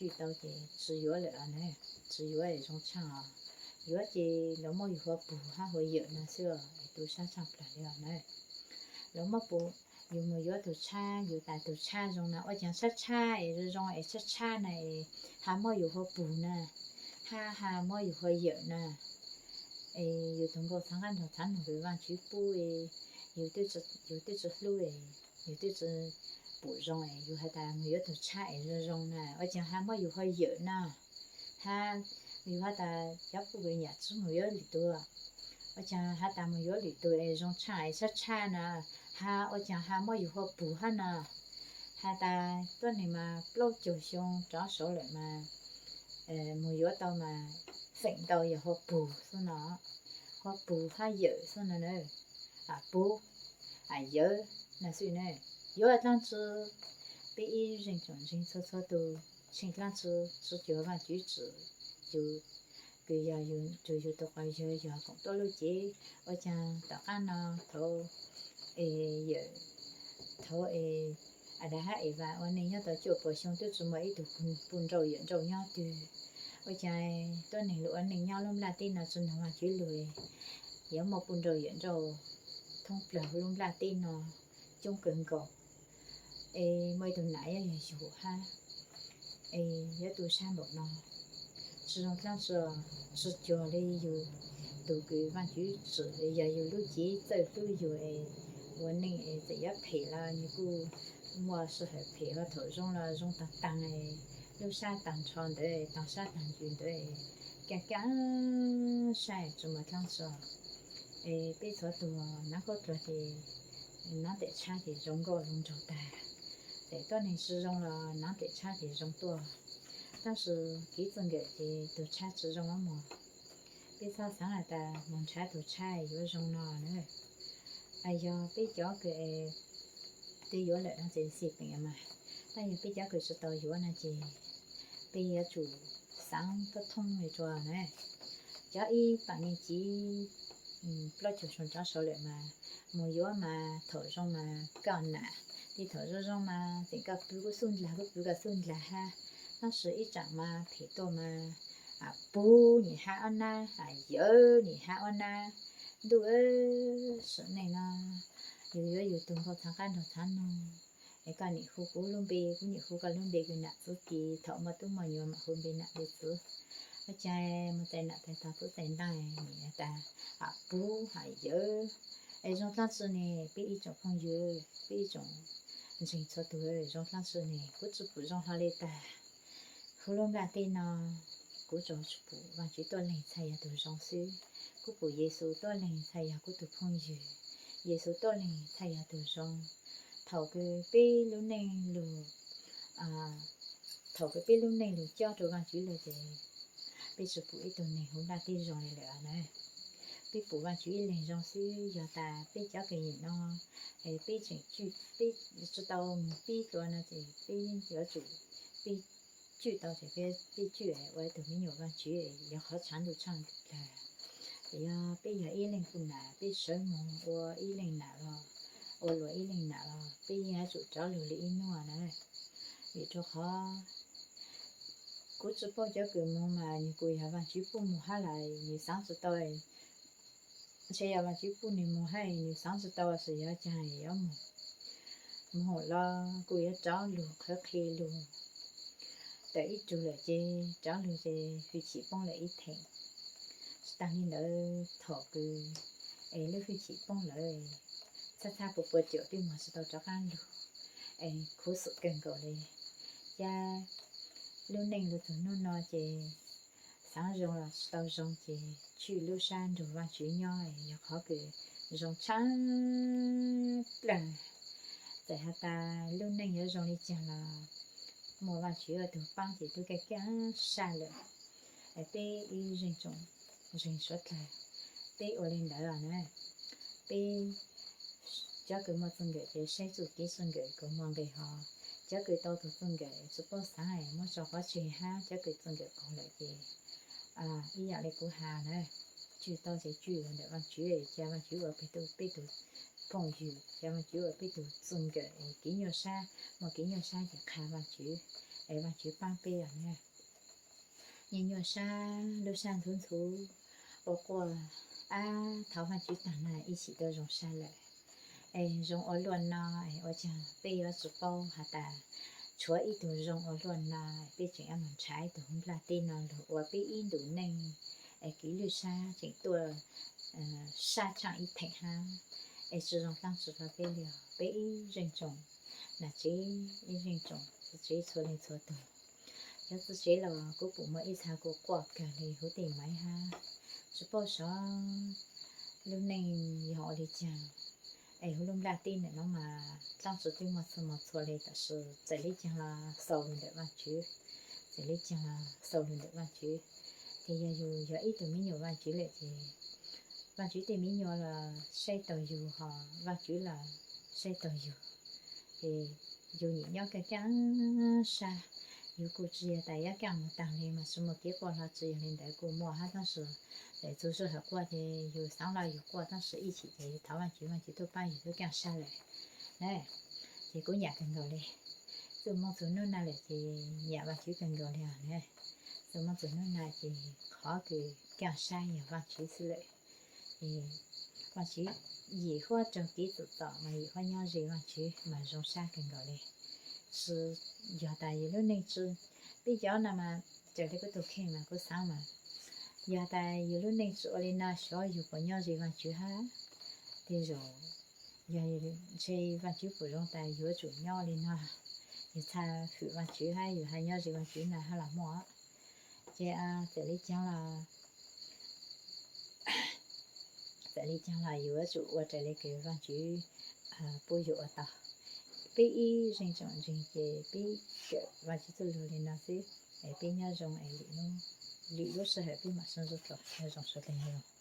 tswj tau ces tsis yuav lawm na, tsis yuav es zoo tshaaj os. Yuav ces lawv muab yus hua pug hab hua yawm no xwb es tu sab tshaaj plawg li os na. Lawv muab pug, yus mus yuav tug tshab, yus tas tug tshab zoo na, ua caag tshab tshab es zoo zoo es tshab tshab na es ha muab yus hua pug na, hab ha muab yus hua yawm na, es yus tug nkauj txhav nqaj nrog txhav noog kws Vaajtswv pub, yus twb tsi hlub, yus twb tsi pum zoo es yus has tas mus yuav tug tshab es zoo zoo na, ua caag ha muab yus hua yawm na, hab yus has tas cov pub kws nyam tsi mus yuav lwm tug, ua caag has tas mus yuav lwm tug es zoo tshaaj es tshab tshab na, hab ua caag ha muab yus hua pug hab na, has tas tuab neeg mas plaub caug xyoo rov saud lawm mas mus yuav tau mas feem ntau yog hua pug xwb no, hua pug hab yawm xwb no na, pug, yawm no xwb na. Yuav dlaab tsi, peb ib zeej tsoom ntseeg txhua txhua tug tsheej dlaab tsi, tsi cuag Vaajtswv tswm yus, kws yog yus tug quas yawg yog koom tuab lub cev, ua caag tom qaab no thaum yawm, thaum Adas hab Evas ua neej nyob tau cuaj puas xyoo twb tsi muaj ib tug pug nrauj yawm nrauj nyob twg, ua caag tuab neeg lug ua neej nyob lub nplaj teb no tsi noog Vaajtswv lug, yuav muaj pug nrauj yawm nrauj thoob plawg lub nplaj teb no coob kawg nkaus. Es muaj ib tug nam yog yug hab, es yuav tu sab npaum no, tsi zoo dlaab tsi, tsi cuag li yus tug kws Vaajtswv tswm yog yus lub cev txawj hlub yus es ua neej es txawm yuav phem los nws kuj muaj sij hawm phem, ho thaum zoo los zoo taag taag, lub sab taag nrho ntawd, taag sab taag ntsws ntawd, kaaj kaaj sab tsi muaj dlaab tsi. Es peb txhua tug naav khaub dluag ces naav tes tshab ces zoo nkauj zoo nraug tag, tes tuab neeg tsi zoo los naav tes tshab ces zoo tuaj. Tab sis kev txij nkawm ces tug tshab tsi zoo mog. Peb txhob xaav has tas moog nrhav tug tshab yuav zoo no na. Yog peb cov kws twb yuav lawm no ces xij peem mas, tab yog peb cov kws tsi tau yuav no ces peb yuav tsum xaav thoob thoob li rua na. Cov ib paam neej txiv plaub caug xyoo rov saud lawm mas, mus yuav mas thaum zoo mas koj nam, tej thaum zoo zoo mas tseem koj pw kuj xub ndlag, kuj pw koj xub ndlag hab, tab sis ib tsaam mas phem tuaj mas pug nyem hab ob nab, yawm nyem hab ob nab. Ntuj, sim neej no yus yuav yus tug nkauj txhav qab nrog txhav noog, es koj nyem hu kuv lub npe, kuv nyem hu koj lub npe kws nam txiv tis, thaum muaj tub muaj nyuam mam hu npe nam npe txiv. Ua caag mus txais nam txais tog txub txais ntaag, nyem has tas pug has yawm. Es zoo dlaab tsi ne, peb ib tsoom phooj ywg, peb ib tsoom ntseeg txhua tug, zoo dlaab tsi ne, kuv tsi pum zoo hlo li tag. Huv lub nplaj teb no kuv tsuas pum Vaajtswv tuab leeg txhaj yog tug zoo xwb. Kuv pum Yexus tuab leeg txhaj yog kuv tug phooj ywg, Yexus tuab leeg txhaj yog tug zoo. Thaum kws peb lub neej lug, thaum kws peb lub neej lug cob rua Vaajtswv lawm ces peb tsi pum ib tug neeg huv nplaj teb zoo li lawm na. Peb pum Vaajtswv ib leeg zoo xwb, yog tas peb cov kws nyem no, es peb tseem, peb tsi tau mus pib dlua no ces peb yuav tsum, peb tswj tau ces peb tswj ua ib tug me nyuam Vaajtswv, yog qhov tshav ntuj tshaaj plawg. Yog peb yog ib leeg kuj nam, peb sawv moog ua ib leeg nam los, ua luag ib leeg nam los peb yeej yuav tsum rov lug li ib nub na. Vim rua qhov kuv tsi paub cov kws moog mas nws kuj yog Vaajtswv pub moog hab lawm, nws xaav tsi tau, ntshe yog Vaajtswv pub nws moog hab nws xaav tsi tau, tsi yog caag yuav moog. Moog los kuj yuav rov lug qhwv qhi lug tawm ib tug lawm ces rov lug ces hwj chim poob lawm ib theem. Tsi taag li ntawd, thaum kws es lub hwj chim poob lawm, txhab txhab pua pua caum twb moog tsi tau rov qaab lug, es khuv xim kawg nkaus li. Ca lub neej lug txug nub no ces xaav zoo los tsi tau zoo ces tswj lub sab nrug Vaajtswv nyob, yog qhov kws zoo tshaj plawg. Txawm has tas lub neej yuav zoo li caag los muaj Vaajtswv ua tug paab ces tub kaj kaj saj lawm. Peb ib zeej tsoom ntseeg suav dlawg, peb ua li ntawd na. Peb cov kws muaj txij nkawm ces saib txuj kev txij nkawm kuj muaj nqis hos, cov kws tau tug txij nkawm tsi paub xaav muab tso pov tseg hab cov kws txij nkawm qaug lawm ces ib yaam li kuv has na, tswj tau ces tswj ntawm Vaajtswv, ca Vaajtswv ua peb tug, peb tug phooj ywg, ca Vaajtswv ua peb tug txij nkawm, kev nyuaj sab, muaj kev nyuaj sab ces qha Vaajtswv, es Vaajtswv paab peb os na. Nyuaj nyuaj sab, lub sab ntxhuv ntxhuv, ua quaj ab thov Vaajtswv taag na ib chim tuaj zoo sab lawm. Es zoo ua luaj no, es ua caag peb yuav tsi paub has tas tshuav ib tug zoo ua luaj no, peb tseem yuav moog nrhav ib tug nplaj teb no lug ua peb ib ntus neej, es kev lwj sab tseem tuaj sab tshaaj ib theem hab. Es tsi zoo dlaab tsi rua peb li, peb ib zeej tsoom nam tsev, ib zeej tsoom txiv tsev txhua leej txhua tug. Cov txiv tsev los kuv pum muaj ib txha kuj quaj kawg li huv tej maiv hab, tsi paub xyov lub neej yog ua li caag, es huv lub nplaj teb ntawm nuav mas dlaab tsi twb muaj txhua muaj txhua le, tab sis txawm le caag los xaus lug ntawm Vaajtswv, txawm le caag los xaus lug ntawm Vaajtswv. Ces yog yus yog ib tug me nyuam Vaajtswv lawm ces Vaajtswv tej me nyuam los saib taug yus, ho Vaajtswv los saib taug yus. Ces yus nyam nyob kaaj kaaj sab, yus kuj tsi yog tas yuav kaaj moog taag li mas tsi muaj kev quaj hlo tsi yog li ntawd kuj muaj hab, tab sis txhua sij hawm quaj ces yus xaav los yus quaj, tab sis ib chim ces thov Vaajtswv, Vaajtswv tuaj paab yus tuaj kaaj sab lawm na. Ces kuv nyam kawg nkaus li, txug moog txug nub na lawm ces nyam Vaajtswv kawg nkaus li os na. Txug moog txug nub na ces qhov kws kaaj sab yog Vaajtswv xwb lawm. Ces Vaajtswv yim huab raug kev txum txom mas yim huab nyob ze Vaajtswv mas zoo sab kawg nkaus li. Tsi yog tas yus lub neej tsi, peb cov no mas raws li kuv tug kheej mas kuv xaav mas yog tas yus lub neej tsi ua li no xyov yus puas nyob ze Vaajtswv hab. Tej zaum yog ntshe Vaajtswv pum zoo tas yus yuav tsum nyob li no, yus txhaj hwm Vaajtswv hab yus hab nyob ze Vaajtswv na hab los muaj. Ces txawm li caag los txawm li caag los yus yuav tsum ua raws li kws Vaajtswv pub yus ua tau. Peb ib zeej tsoom ntseeg ces peb kawm Vaajtswv txuj lug li no xwb, es peb nyob zoo es lwm lub sij hawm peb mam sib ntsib dlua. Nyob zoo sawv dlawg.